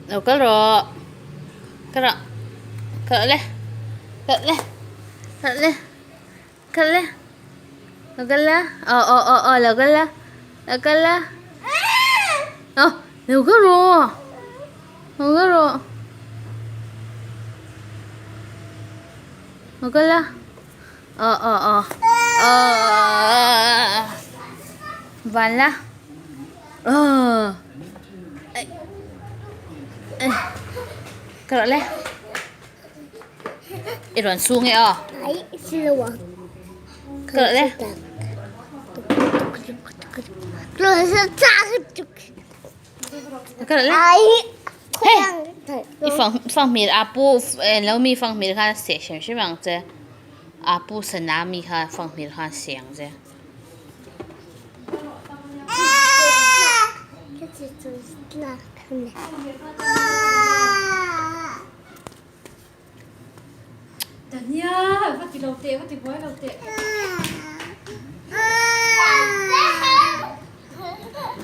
Lo kal rawh. Kal rawh. Kal le. Kal le. Kal le. Kal le. Lo kal la. Aw aw aw aw lo kal la. Lo kal la. Aw lo kal rawh. Lo kal rawh. Lo kal la. Aw aw aw. Aw. Van la. Aw. Ka rawh le. I rawn sung e aw. Ka rawh le. Ka rawh le. Hey. I fang fang hmel a pu lo mi fang hmel khan seh hrim hrim ang che. A pu sana mi kha fang hmel khan seh ang che. Dania, va ti lo teh, va ti buai lo teh.